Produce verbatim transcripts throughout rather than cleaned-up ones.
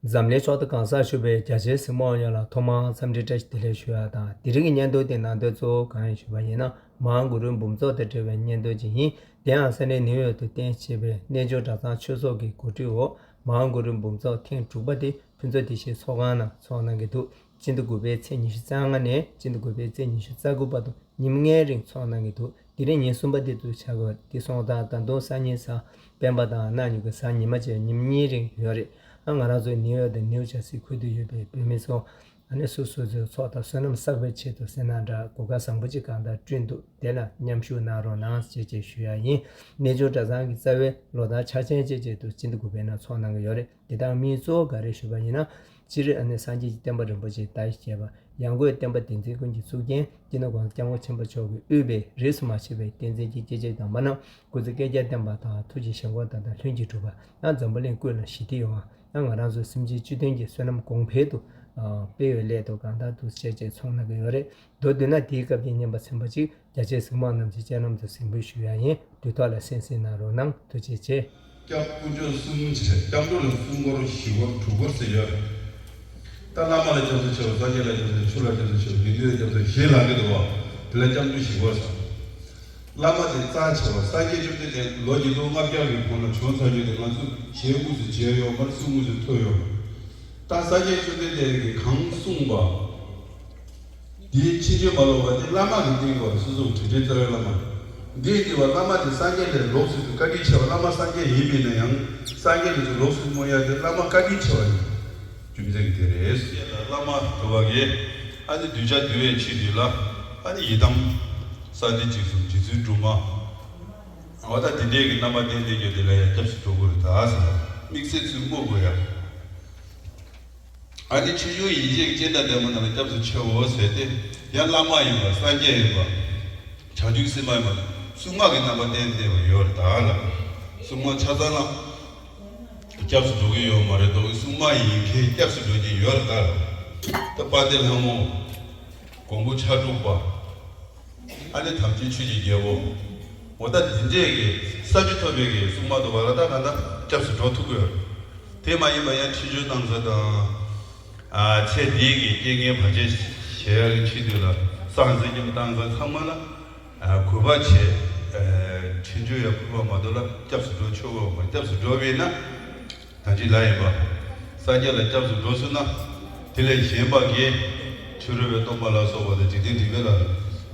འཛམ་གླིང་ཕྱོགས་མཐའ་གང་སར་བཞུགས་པའི་རྒྱ་ཆེའི་གཟིགས་མོ་བ་ཡོངས་ལ་ཐོག་མར་འཚམས་འདྲི་བཀྲ་ཤིས་བདེ་ལེགས་ཞུ་ཡ་དང་། དེ་རིང་གི་བརྙན་ཐུང་དེ་ནང་དོན་གཙོ་བོ་གང་ཡིན་ཞུས་པ་ཡིན་ན། མ་ཧཱ་གུ་རུའི་འབུམ་ཚོགས་དང་འབྲེལ་བའི་བརྙན་ཐུང་ཅིག་ཡིན། དེ་ཡང་ས་གནས་ནིའུ་ཡོག་ཏུ་རྟེན་གཞི་བྱས་པའི་གནས་མཆོག་གྲྭ་ཚང་ཆོས་ཚོགས་ཀྱི་གོ་སྒྲིག་འོག་མ་ཧཱ་གུ་རུའི་འབུམ་ཚོགས་ཐེངས་དྲུག་པ་དེ་ཕུན་ཚོགས་བདེ་ཆེན་ཚོགས་ཁང་ནང་ཚོགས་གནང་གི་འདུག་སྤྱི་ཟླ་དགུ་པའི་ཚེས་ཉི་ཤུ་རྩ་ལྔ་ནས་སྤྱི་ཟླ་དགུ་པའི་ཚེས་ཉི་ཤུ་རྩ་དགུ་བར་དུ་ཉིན་ལྔའི་རིང་ཚོགས་གནང་གི་འདུག་དེ་རིང་ཉིན་གསུམ་པ་དེ་ཚོ་ཆགས་ཀྱི་ཡོད་རེད། དེ་སོང་ཙང་ད་དུང་སང་ཉིན་གཟའ་སྤེན་པ་དང་གནངས་ཉིན་གྱི་གཟའ་ཉི་མ་བཅས་ཉིན་གཉིས་རིང་ཡོད་རེད། ཨ་ང་རང་ཚོའི་ནིའུ་ཡོག་དང་ནིའུ་ཇར་སི་ཁུལ་དུ་ཡོད་པའི་བོད་མི་ཚོ་ཨ་ནི་སོ་སོ་ཚོའི་ཚོགས་དང་བསོད་ནམས་བསགས་པའི་ཆེད་དུ་ཟེར་ན་འདྲ། གོ་སྐབས་བཟང་པོ་ཅིག་གང་ལྟར་བསྐྲུན་འདུག་དེ་ལ་མཉམ་ཞུགས་གནང་རོགས་གནང་ཞེས་བཅས་ཞུ་ཡ་ཡིན། གནས་མཆོག་གྲྭ་ཚང་གི་རྩ་བའི་ལོ་ལྟར་འཆར་ཅན་བཅས་བཅས་དུ་སྤྱི་ཟླ་དགུ་པའི་ནང་ཚོགས་གནང་གི་ཡོད་རེད། དེ་དག་དམིགས་ཡུལ་གཙོ་བོ་ག་རེ་ཞུས་པ་ཡིན་ན། སྤྱིར་ཨ་ནི་སངས་རྒྱས་ཀྱི་བསྟན་པ་རིན་པོ་ཆེ་དར་ཞིང་རྒྱས་པ། ཡང་སྒོས་བསྟན་པ་བསྟན་འཛིན་ཀུན་གྱི་གཙུག་རྒྱན་སྤྱི་ནོར་༸གོང་ས་༸སྐྱབས་མགོན་ཆེན་པོ་མཆོག་གིས་དབུས་པའི་རིས་སུ་མ་ཆད་པའི་བསྟན་འཛིན་གྱི་སྐྱེས་ཆེན་དམ་པ་རྣམས་སྐུ་ཚེ་བསྐལ་བརྒྱར་བརྟན་པ་དང་། ཐུགས་ཀྱི་བཞེད་དགོངས་དང་། ལྷུན་གྱིས་གྲུབ་པ་དང་། འཛམ་བུ་གླིང་ཀུན་ལ་ཞི་བདེ་ཡོང་བ་དང་། ང་རང་ཚོའི་སེམས་ཅན་སྤྱི་མཐུན་གྱི་བསོད་ནམས་གོང་འཕེལ་དུ་སྤེལ་བའི་སླད་དུ་གང་ལྟར་དུ་བྱས་བྱས་ཚོགས་གནང་གི་ཡོད་རེད། མདོར་བསྡུས་ན་དེའི་སྐབས་ཀྱི་བསྙེན་པ་ཚན་པ་གཅིག་རྒྱ་ཆེའི་གཟིགས་མོ་རྣམས་ཀྱི་སྤྱན་ལམ་དུ་གཟིགས་འབུལ་ཞུ་ཡ་ཡིན། དུས་ཐོག་ལ་གསན་གཟིགས་གནང་རོགས་གནང་། ཐུགས་རྗེ་ཆེ། སྐྱབས་དཀོན་མཆོག་གསུམ་བྱས། སྐྱབས་འགྲོ་ལ་གསུམ་སྐོར་བཞི་སྐོར་དྲུག་སྐོར་ཟེར་ཡོད་རེད། ད་བླ་མ་ལ་སྐྱབས་སུ་མཆིའོ། སངས་རྒྱས་ལ་སྐྱབས་སུ་མཆིའོ། ཆོས་ལ་སྐྱབས་སུ་མཆིའོ། དགེ་འདུན་ལ་སྐྱབས་སུ་མཆིའོ། བཞི་ལབ་ཀྱི་འདུག་བ། དེ་ལ་སྐྱབས་འགྲོ་བཞི་སྐོར་ཟེར། བླ་མ་དེ་རྩ་ཆེ་བ། སངས་རྒྱས་བཅོམ་ལྡན་འདས་ལོ་ཉིས་སྟོང་ལྔ་བརྒྱ་གི་གོང་ལ་བྱོན་ཚར་ཡོད་དེ། ང་ཚོ་ཞལ་དངོས་སུ་མཇལ་ཡོད་མ་རེད། གསུང་དངོས་སུ་ཐོས་ཡོད་མ་རེད། ད་སངས་རྒྱས་བཅོམ་ལྡན་འདས་ཀྱིས་གང་གསུངས་པ། འདིའི་ཕྱིན་ཅི་མ་ལོག་པ་དེ་བླ་མ་གིས་བསྟན་པ་རེད། སོ་སོ་དྲིན་ཅན་རྩ་བའི་བླ་མ། འདི་ཡིན་དུས་བླ་མ་དེ་སངས་རྒྱས་ལས་ལོགས་སུ་བཀའ་དྲིན་ཆེ་བ། བླ་མ་སངས་རྒྱས་ཡིན་པས་ན་ཡང་སངས་རྒྱས་ལས་ལོགས་སུ་སྨོན་ཡ་དེ་བླ་མ་བཀའ་དྲིན་ཆེ་བ་ཡིན། རྒྱུ་མཚན་དེ་རེད། བླ་མ་དེ་བ་གིས་ཨ་ནི་གདུལ་བྱ་འདུལ་བའི་ཆེད་དུ་ལ་ཨ་ནི་ཡི་དམ་ས་ཏེ་འཇིགས་གསུམ་རྗེ་བཙུན་སྒྲོལ་མ། འོ་ད་དེ་འདྲས་ཀྱི་རྣམ་པ་བསྟན་བསྟན་རྒྱུ་དེ་ལ་ཡང་སྐྱབས་སུ་འགྲོ་དགོས་རེད་ད་ཟེར། དམིགས་བསལ་ཚུར་བསྔོ་དགོས་ཡ། ཨ་ནི་ཆོས་སྐྱོང་ཡེ་ཤེས་ཀྱི་སྤྱན་དང་ལྡན་པ་རྣམས་ལ་སྐྱབས་སུ་མཆིའོ་ཟེར་ཏེ། ཡང་བླ་མ་ཡིན་པ། སངས་རྒྱས་ཡིན་པ། བྱང་ཆུབ་སེམས་དཔའ་ཡིན་པ། གསུང་ངག་གི་རྣམ་པ་བསྟན་བསྟན་པ་ཡོད་རེད་ད་ལ། གསུང་མ་ཆ་ཚང་ལ་སྐྱབས་སུ་འགྲོ་གི་ཡོད་མ་རེད་དོ། གསུང་མ་ཡིན་མཁན་སྐྱབས་སུ་འགྲོ་གི་ཡོད་རེད་ད་ལ། ད་དཔལ་ལྡན་ལྷ་མོ། མགོན་པོ་ཕྱག་དྲུག་པ། ཨ་ནི་དམ་ཅན་ཆོས་ཀྱི་རྒྱལ་པོ། འོ་ད་དེ་འདྲས་ཀྱི་ས་བཅུ་ཐོབ་པའི་གི་སྲུང་མ་དུ་བ་ལ་ད་ག་ད་སྐྱབས་སུ་འགྲོ་ཐུབ་ཀྱི་ཡོད་རེད། དེ་མ་ཡིན་པ་ཡང་འཕྲིན་བཅོལ་གནང་ས་དང་། ཨ་ཚེ་འདིའི་གི་རྐྱེན་ངན་བར་ཆད་ཞི་ཡག་གི་ཆེད་དུ་ལ་བསང་གསེར་སྐྱེམས་བཏང་ས་ཚང་མ་ལ་ཨ་གུས་པ་བྱས། ཨ་འཕྲིན་བཅོལ་ཡག་ཕུལ་བ་མ་གཏོགས་ལ་སྐྱབས་སུ་འགྲོ་ཆོག་གི་ཡོད་མ་རེད། སྐྱབས་སུ་འགྲོ་བས་ན། ད་ཅི་ལ་ཡིན་པ། སངས་རྒྱས་ལ་སྐྱབས་སུ་འགྲོ་ཚུལ་ན། དེ་ལས་གཞན་པ་གིས། ཕྱི་རོལ་པའི་སྟོན་པ་ལ་སོགས་པ་དང་འཇིག་རྟེན་དྲི་མེད་ལ།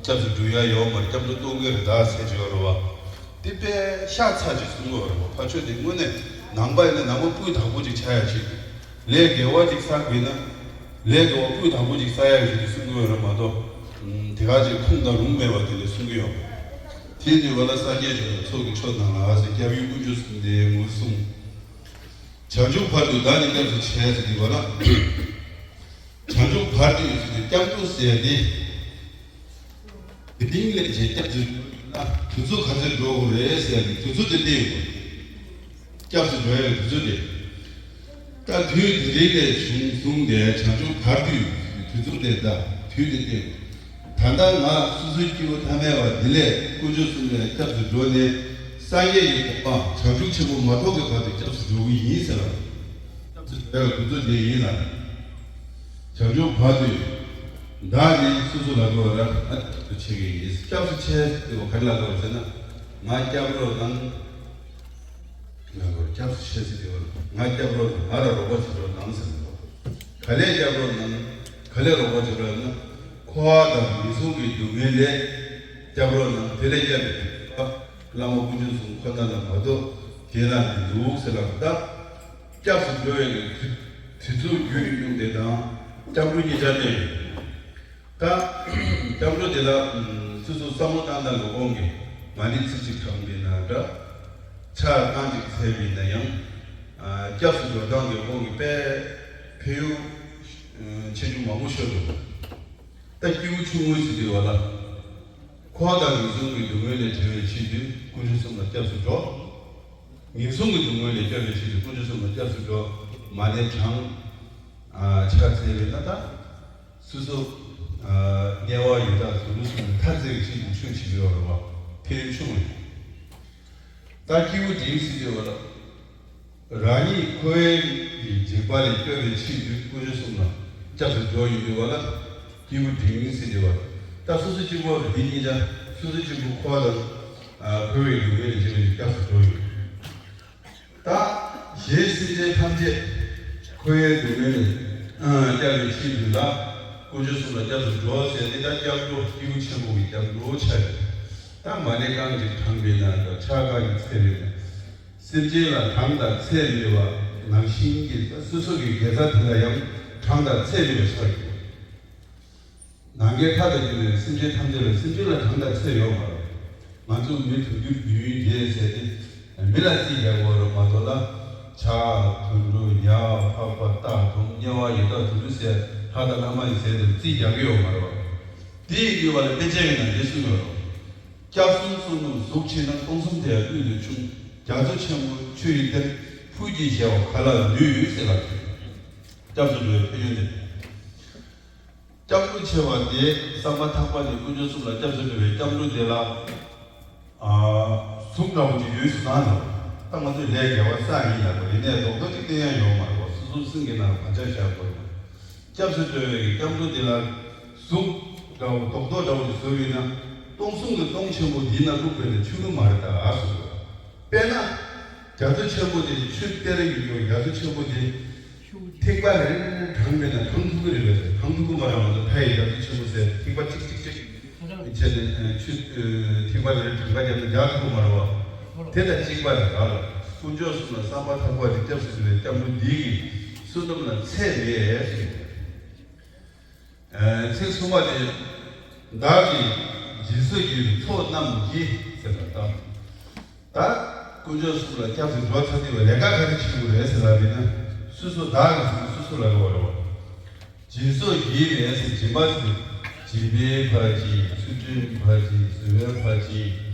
སྐྱབས་སུ་འགྲོ་ཡ་ཡོད་མ་རེད། སྐྱབས་འགྲོ་གཏོང་གི་རེད་ད་ཟེར་གྱི་ཡོད་རེད་བ། དེ་དཔེ་ཤ་ཚ་ཅིག་གསུང་གི་ཡོད་རེད་བ། ཕར་ཕྱོགས་དེ་དངོས་གནས་ནང་པ་ཡིན་ན་ནང་པ་སྤུས་དག་པོ་ཅིག་ཆགས་ཡ་ཅིག་ལས་དགེ་བ་ཅིག་བསགས་པ་ཡིན་ན། ལས་དགེ་བ་སྤུས་དག་པོ་ཅིག་བསགས་ཡ་ཞིག་དེ་གསུང་གི་ཡོད་རེད་མ་གཏོགས། དེ་ག་ཅིག་ཁུངས་དང་ལུང་མེད་པ་དེ་འདྲ་གསུང་གི་ཡོད། དེ་ནི་བ་ལ་སངས་རྒྱས་བྱོན་ནས་ཚོགས་ཀྱི་མཆོག་གནང་ལ་ཟེར། སྐྱབས་ཡུལ་དཀོན་མཆོག་གསུམ་ལྡན་ངོས་བཟུང་། བྱང་ཆུབ་བར་དུ་བདག་ནི་སྐྱབས་སུ་མཆི་ཟེར་གྱི་བ་ལ། བྱང་ཆུབ་བར་དུ་ཡོད་ཚུལ་དེ་སྐྱབས་འགྲོ་ཟེར་ཏེ། དེ་རིང་ལས་བྱེད་སྐྱབས་སུ་ན་དུས་ཚོད་ག་ཚོད་འགྲོ་དགོས་རེད་ཟེར་ཏེ་དུས་ཚོད་དེ་གནས་ཡོད། སྐྱབས་སུ་འགྲོ་ཡའི་དུས་ཚོད་དེ། ད་དུས་དེ་རིང་ལས་བྱུང་བཟུང་སྟེ་བྱང་ཆུབ་བར་དུ་ཡོད་ཚུལ་དུས་ཚོད་དེ་ད་དུས་དེ་གནས་ཡོད། ད་ལྟ་ང་སོ་སོའི་སྐྱེ་བོ་ཐ་མལ་བ་འདི་ལས་དཀོན་མཆོག་གསུམ་ལས་སྐྱབས་སུ་འགྲོ་ནས་སངས་རྒྱས་ཀྱི་གོ་འཕང་བྱང་ཆུབ་ཆེན་པོ་མ་ཐོབ་ཀྱི་བར་དུ་སྐྱབས་སུ་འགྲོ་གི་ཡིན་ཟེར་ལ། སྐྱབས་སུ་འགྲོ་བའི་དུས་ཚོད་འདི་ཡིན་ལ། བྱང་ཆུབ་བར་དུ་བདག་ནི་སོ་སོ་ལ་དགོས་ར་སྐྱབས་སུ་མཆི་གི་ཡིན། སྐྱབས་སུ་མཆི་ཟེར་བ་ག་རེ་ལ་དགོས་ཟེར་ན། ང་སྐྱབས་རོགས་གནང་། ང་ལ་སྐྱབས་སུ་མཆི་ཟེར་དེ་བ་ང་སྐྱབས་རོགས་གནང་། ང་ལ་རོགས་པ་བྱེད་རོགས་གནང་ཟེར་བ། ག་ལས་སྐྱབས་རོགས་གནང་། ག་ལས་རོགས་པ་བྱེད་རོགས་གནང་། འཁོར་བ་དང་ངན་སོང་གི་སྡུག་བསྔལ་ལས་སྐྱབས་རོགས་གནང་། དེ་ལས་སྐྱབས་པའི་བླ་མ་དཀོན་མཆོག་གསུམ་ཁོ་ན་ལ་མ་གཏོགས་གཞན་ལ་མི་འདུག་ཟེར་ལབ་པ་ལྟར། སྐྱབས་སུ་འགྲོ་བའི་དུས་ཚོད་རྒྱུན་རིང་ཐུང་དེ་དང་སྐྱབས་འགྲོ་གཉིས་ཆར་གནས་ཡོད། ད་སྐྱབས་འགྲོ་དེ་ལ་སོ་སོ་བསམ་བློ་བཏང་སྟངས་ཀྱི་དབང་གིས་མ་ཎི་ཚིག་གཅིག་བགྲངས་པ་ཡིན་ན་འདྲ། ཕྱག་རྐང་གཅིག་འཚལ་བ་ཡིན་ན་ཡང་། སྐྱབས་སུ་འགྲོ་སྟངས་ཀྱི་དབང་གིས་དཔེ་ཕན་ཡོན་ཆེ་ཆུང་མང་པོ་ཤོར་འདུག་ད་སྐྱེས་བུ་ཆུང་ངུ་ཞིག་ཡོད་ལ། འཁོར་བ་དང་ངན་སོང་གི་སྡུག་བསྔལ་ལས་བྲལ་བའི་ཆེད་དུ་དཀོན་མཆོག་གསུམ་ལ་སྐྱབས་སུ་འགྲོ། ངན་སོང་གི་སྡུག་བསྔལ་ལས་སྐྱོབ་པའི་ཆེད་དུ་དཀོན་མཆོག་གསུམ་ལ་སྐྱབས་སུ་འགྲོ། མ་ཎི་བགྲང་། ཕྱག་འཚལ་བས་ན་ད། སོ་སོ། དམྱལ་བ་ཡི་དྭགས་དུད་འགྲོ་གསུམ་ལས་ཐར་ཚེ་གི་ཆེད་དུ་ཆོས་བྱེད་པའི་བར་བ་ཕན་ཡོན་ཆུང་བས། ད་སྐྱེས་བུ་འབྲིང་སྲིད་དེ་བ་ལ། རང་ཉིད་འཁོར་བའི་ འཇིགས་པ་ལས་སྐྱོབ་པའི་ཆེད་དུ་དཀོན་མཆོག་གསུམ་ལ་སྐྱབས་སུ་འགྲོ་ཡོང་དུས་བ་ལ་སྐྱེས་བུ་འབྲིང་ཟེར་དུས་བ། ད་སོ་སོ་གཅིག་པོ་འདི་གཉིས་ཀ་སོ་སོ་གཅིག་པུ་འཁོར་བ་དང་ཨ་འཁོར་བའི་སྡུག་བསྔལ་ལས་སྐྱོབ་པའི་སྐྱབས་སུ་འགྲོ་ཡོང་། ད་གཞན་སེམས་ཅན་ཐམས་ཅད་འཁོར་བའི་སྡུག་བསྔལ་ལས་སྐྱོབ་པའི་ཆེད་དུ་ལ་དཀོན་མཆོག་གསུམ་ལ་སྐྱབས་སུ་འགྲོ་ཟེར་ཏེ་ད་སྐྱབས་འགྲོ་སྐྱེས་བུ་ཆེན་པོ་གི་སྐྱབས་འགྲོ་ཆགས་ཡོད། ད་མ་ཎི་རྐང་གཅིག་བགྲངས་པས་ན་ད་ཕྱག་རྐང་གཉིས་འཚལ་བས་ན། སེམས་ཅན་ལ་གྲངས་དང་ཚད་མེད་པ་ནང་བཞིན་གྱི་སོ་སོ་གི་དགེ་རྩ་དེ་ལ་ཡང་གྲངས་དང་ཚད་མེད་པ་ཆགས་ཡོད། ནམ་མཁའི་མཐའ་དང་བརྒྱུད་པའི་སེམས་ཅན་ཐམས་ཅད་ལ་སེམས་ཅན་ལ་གྲངས་དང་ཚད་ཡོད་མ་རེད། ང་ཚོ་མི་དུང་ཕྱུར་བདུན་བརྒྱད་ཟེར་ཏེ་མི་ལ་རྩིས་རྒྱག་དགོས་རེད་མ་གཏོགས་ལ། ཇ། དུད་འགྲོ། ཉ། ཕག་པ། སྟག། དོམ། དམྱལ་བ། ཡི་དྭགས། དེ་ཚོ་ཟེར་ལྷ་དང་ལྷ་མ་ཡིན་ཟེར་ཏེ་རྩིས་རྒྱག་གི་ཡོད་མ་རེད་བ། དེ་ཡི་དུས་བ་ལ་དཔེ་ཆ་ཡི་ནང་འདི་གསུངས་ཡོད་རེད། སྐྱབས་གསུམ་བསོད་ནམས་གཟུགས་ཆེ་ན། སྟོང་གསུམ་དེ་ཡང་དབུས་ནས་ཕྱུང་། རྒྱ་མཚོ་ཆེན་པོ་ཆུ་ཡིས་བརྟན། ཕུགས་ཀྱི་བྱ་བ་ག་ལ་ནུས་ཟེར་ལབ་ཀྱི་ཡོད། སྐྱབས་སུ་འགྲོ་བའི་ཕན་ཡོན་དེ། སྐྱབས་འགྲོ་ཆེ་བ་དེ་བསམ་པ་ཐག་པ་ནས་དཀོན་མཆོག་གསུམ་ལ་སྐྱབས་སུ་འགྲོ་བའི་སྐྱབས་འགྲོ་དེ་ལ། ཨ། གཟུགས་འདྲ་པོ་ཅིག་ཡོད་སུ་བཏང་ན། ད་ང་ཚོས་ལས་དགེ་བ་བསགས་ཡིན་ལབ་པ་ཡིན་ནའི་རྡོག་རྡོག་ཅིག་བསྟན་ཡ་ཡོད་མ་རེད་བ། སོ་སོའི་སེམས་ཀྱི་ནང་བག་ཆགས་བཞག་དགོས་རེད། སྐྱབས་སུ་འགྲོ་བའི་སྐྱབས་འགྲོ་དེ་ལ་གཟུགས་འདྲ་པོ་རྡོག་རྡོག་འདྲ་པོ་ཅིག་བཟོས་ཡོད་ན། སྟོང་གསུམ་གྱི་སྟོང་ཆེན་པོ་འདིའི་ནང་བླུགས་པས་ན་ཆུད་ཀྱི་མ་རེད་ད་གསུངས་པ། དཔེར་ན། རྒྱ་མཚོ་ཆེན་པོ་དེ་ཆུ་གཏེར་ཡོད་ཀྱང་རྒྱ་མཚོ་ཆེན་པོ་དེ་ཐིགས་པ་རེ་རེ་བགྲངས་པས་ན་བགྲང་ཐུབ་ཀྱི་རེད་པས། བགྲང་ཐུབ་ཀྱི་མ་རེད། ང་ཚོ་མཐའ་ཡི་རྒྱ་མཚོ་ཆེན་པོ་ཟེར་ཐིགས་པ་གཅིག་གཅིག་གཅིག་བྱས་ནས་ཆུ་ཐིགས་པ་རེ་རེ་བགྲངས་པ་བརྒྱབ་ན་རྒྱག་ཐུབ་ཀྱི་མ་རེད་བ། དེ་དང་གཅིག་པ་རེད་ག་ལ། དཀོན་མཆོག་གསུམ་ལ་བསམ་པ་ཐག་པ་ནས་སྐྱབས་སུ་འགྲོ་བའི་སྐྱབས་འགྲོ་འདི་གི་བསོད་ནམས་ལ་ཚད་མེད་ཟེར། ཨ། ཚིག་གསུམ་པ་དེ། བདག་གིས་སྦྱིན་སོགས་བགྱིས་པའི་ཚོགས་རྣམས་ཀྱིས་ཟེར་བ་དང་། ད་དཀོན་མཆོག་གསུམ་ལ་སྐྱབས་སུ་འགྲོ་ཚར་དུས་ལས་ཀ་ག་རེ་བྱེད་དགོས་རེད་ཟེར་ལབ་པས་ན། སོ་སོ་བདག་གིས་ཟེར་ན་སོ་སོ་ལ་རེད་བ། རེད་བ། སྦྱིན་སོགས་བགྱིས་པའི་ཟེར་སྦྱིན་པ་ཟེར། སྦྱིན་པའི་ཕར་གྱིས། ཚུལ་ཁྲིམས་ཕར་གྱིས། བཟོད་པའི་ཕར་གྱིས།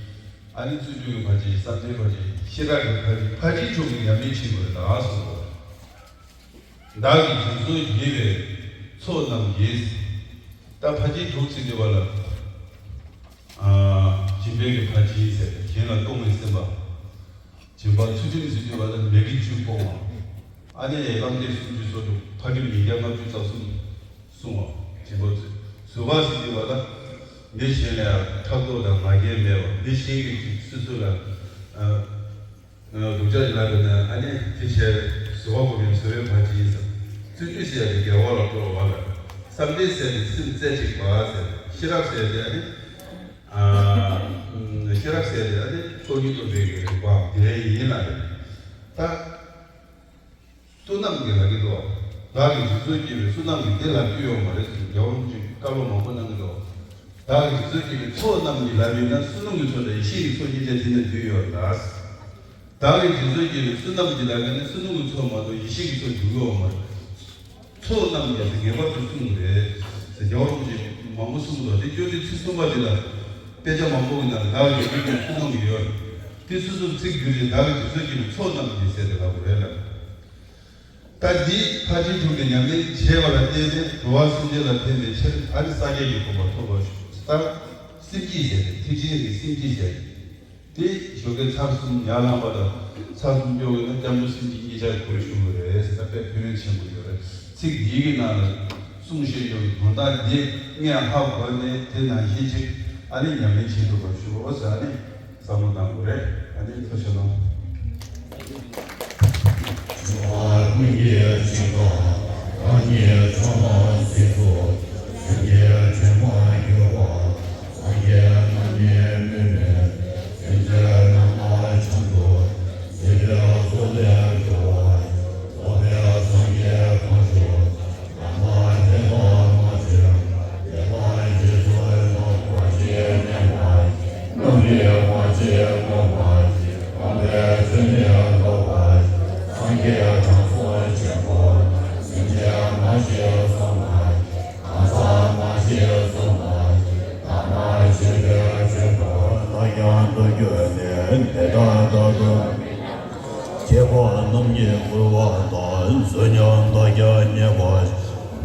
ཨ་ནི་བརྩོན་འགྲུས་ཀྱི་ཕར་གྱིས། བསམ་གཏན་ཕར་གྱིས། ཤེས་རབ་ཀྱི་ཕར་གྱིས། ཕར་གྱིས་ཕྱོགས་ཀྱི་ཉམས་ལེན་བྱེད་དགོས་རེད་ད་གསུངས་པ། བདག་གིས་སྦྱིན་སོགས་བགྱིས་པའི་ཚོགས་རྣམས་ཀྱིས། ད་ཕར་ཕྱིན་དྲུག་ཟེར་དུས་བ་ལ། ཨ། སྦྱིན་པའི་གི་ཕར་ཕྱིན་ཟེར་གཞན་ལ་གཏོང་བའི་སེམས་པ། སྦྱིན་པ། ཚུལ་ཁྲིམས་ཟེར་དུས་བ་ལ་མི་དགེ་བཅུ་སྤོང་བ། ཨ་ནི་བསམ་གཏན་སུམ་ཅུ་སོ་དྲུག་ཕར་ཕྱིན་མི་དགེ་ལྔ་བཅུ་རྩ་གསུམ་བསྲུང་བ། སྦྱིན་པ་ཚུལ། བཟོད་པ་ཟེར་དུས་བ་ལ། མི་གཞན་ལ་ཕྲག་དོག་དང་ང་རྒྱལ་མེད་པ། མི་གཞན་གྱིས་སོ་སོ་ལ། ཨ། སྡུག་ཅག་ཅིག་ལབ་པས་ན་ཨ་ནི་དེ་བྱས་བཟོད་པ་སྒོམ་ཡང་བཟོད་པའི་བར་ཆད་ཡིན་ཟེར། བརྩོན་འགྲུས་ཟེར་ཡ་དེ་དགེ་བ་ལ་སྤྲོ་བ་ལ། བསམ་གཏན་ཟེར་ཡ་དེ་སེམས་རྩེ་གཅིག་པ་ཟེར། ཤེས་རབ་ཟེར་ཡ་དེ་ཨ་ནི། ཨ། ཤེས་རབ་ཟེར་ཡ་དེ་ཨ་ནི་སྟོང་ཉིད་རྟོགས་པའི་རིག་པའམ་དེ་ཡིན་ལ་རེད། ད། བསོད་ནམས་ཀྱི་ལག་གི་འདུག་བདག་གིས་སྦྱིན་སོགས་བགྱིས་པའི་བསོད་ནམས་ཀྱི་དེ་ལ་འདུས་ཡོད་མ་རེད་ཟེར་རྒྱལ་བ་རིན་པོ་ཆེས་བཀའ་སློབ་མང་པོ་གནང་གི་འདུག་བདག་གིས་སྦྱིན་སོགས་བགྱིས་པའི་ཚོགས་རྣམས་ཀྱི་ལ་ཡིན་ན་བསོད་ནམས་ཀྱི་ཚོགས་དང་ཡེ་ཤེས་ཀྱི་ཚོགས་གཉིས་ཆ་དེ་ནས་འདུས་ཡོད་ལ། བདག་གིས་སྦྱིན་སོགས་བགྱིས་པའི་བསོད་ནམས་ཀྱི་ལ་ཡིན་ན་བསོད་ནམས་ཀྱི་ཚོགས་མ་གཏོགས་ཡེ་ཤེས་ཀྱི་ཚོགས་འདུས་ཡོད་མ་རེད། ཚོགས་རྣམས་ཀྱི་ངེས་པར་དུ་གསུངས་རེད་ཟེར། རྒྱལ་བ་རིན་པོ་ཆེས་མང་པོ་གསུངས་འདུག་དེ་བརྗོད་དུས་ཚིག་གསུམ་པ་འདི་ལ་དཔེ་ཆ་མང་པོ་གི་ནང་ལ་བདག་གིས་སྦྱིན་སོགས་བགྱིས་པའི་བསོད་ནམས་ཀྱི་ཡོད་རེད། དེ་སོ་སོར་ཚིག་བསྒྱུར་ཏེ་བདག་གིས་སྦྱིན་སོགས་བགྱིས་པའི་ཚོགས་རྣམས་ཀྱི་ཟེར་ཏེ་ལབ་དགོས་རེད་ལ། ད་འདི་ཕར་ཕྱིན་དྲུག་གི་ཉམས་ལེན་བྱས་པ་ལ་བརྟེན་ནས་འགྲོ་བ་སེམས་ཅན་ལ་ཕན་པའི་ཕྱིར་ཨ་ནི་སངས་རྒྱས་ཀྱི་གོ་འཕང་ཐོབ་པར་ཤོག་ད་སེམས་བསྐྱེད་ཟེར་ཏེ་ཐེག་ཆེན་གྱི་སེམས་བསྐྱེད་ཟེར། དེ་ཞོགས་ཀས་ཚར་གསུམ་ཡར་ལངས་པ་དང་ཚར་གསུམ་སྐྱོར་བས་ན་སྐྱབས་འགྲོ་སེམས་བསྐྱེད་གཉིས་ཆར་གོ་ཞུ་དགོས་རེད་ཟེར། ད་དཔེ་ཕན་ཡོན་ཆེན་པོ་ཡོད་རེད། ཚིག་འདིའི་གི་ནང་ལ་གསུངས་བཞག་ཡོད་པའི་དོན་དག་འདི་ངས་ཧ་གོ་ནས་དེ་ནང་བཞིན་ཅིག་ཨ་ནི་ཉམས་ལེན་བྱེད་ཐུབ་པར་ཞུ་ཟེར་ཨ་ནི་བསམ་བློ་གཏང་དགོས་རེད། ཨ་ནི་ཐུགས་རྗེ་གནང་། ཁྱེད་ཀྱིས་རྣམས་ཀྱི་བསྐུལ་བ་དང་བསོད་སྙོམས་བདག་ཀྱང་རྙེད་པར།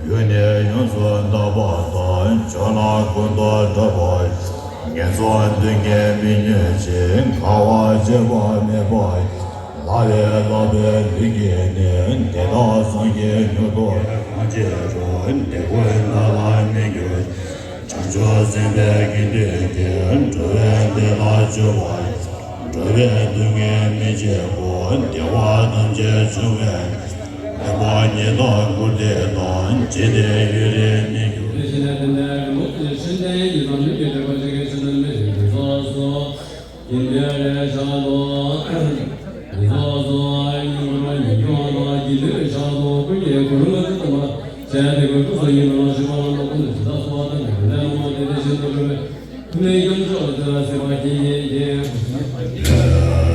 ཡུལ་ནས་ཡོངས་སུ་འདའ་བ་དང་ཕྱོགས་ལ་ཀུན་ཏུ་བྲོས་པ། ངན་སོང་གདོན་བགེགས་མི་མྱོང་ཞིང་། འཁོར་བར་འགྱོད་པ་མེད་པ། ལྷ་ཡི་ལག་པའི་ལུས་ཀྱིས་ནི། དེ་དག་སངས་རྒྱས་མྱུར་དུ་གང་བྱེད་འགྲོ། དེ་ཀུན་བདག་ལ་མི་འགྱུར་བྱང་ཆུབ་སེམས་དཔའི་དགེ་འདུན་གྱིས། འགྲོ་བའི་བདེ་ལ་སྤྱོད་པ། འགྲོ་བའི་སྡུག་བསྔལ་མི་བྱེད་པོ། བདེ་བ་ཐམས་ཅད་འབྱུང་བའི། ལེགས་པ་ཉིད་དང་བཀུར་སྟི་དང་། བརྗིད་དེ་ཡུན་རིང་མི་འགྱུར། དེ་བཞིན་དེ་ནས་རི་མོ་དེ་ཤེས་ལྡན་གྱི་ལམ་ནི་དགེ་འདུན་པ་ཅིག་གིས་ཤེས་ལྡན་མི་རིགས་ཀྱི་ཚོགས་སུ། ཡིན་པའི་རེ་ཤ་ལོ། ཡིན་ཚོགས་སུ་ཡིན་པར་ཉིད་སྐྱོང་ལ། དགེ་འདུན་རེ་ཤ་ལོ་ཀུན་གྱིས་གུ་རུ་ལ་ཏུ་ཏུ་མ། ཞལ་དེ་ཀུན་ཏུ་སོ་ཡིན་ལ་ཤི་བ་ལ་ལོ་ཀུན་ཏུ་ཇི་ལྟ་སོ་བ་དང་ནི་ལས་མ་དེ་དེ་བཞིན་དུ་འགྲོ་བའི། ཐུབ་པའི་སྐྱབས་མཆོག་ལ་སྩོལ་བ་སྲིད་པ་སྐྱེ་མཆེད་ཀྱི།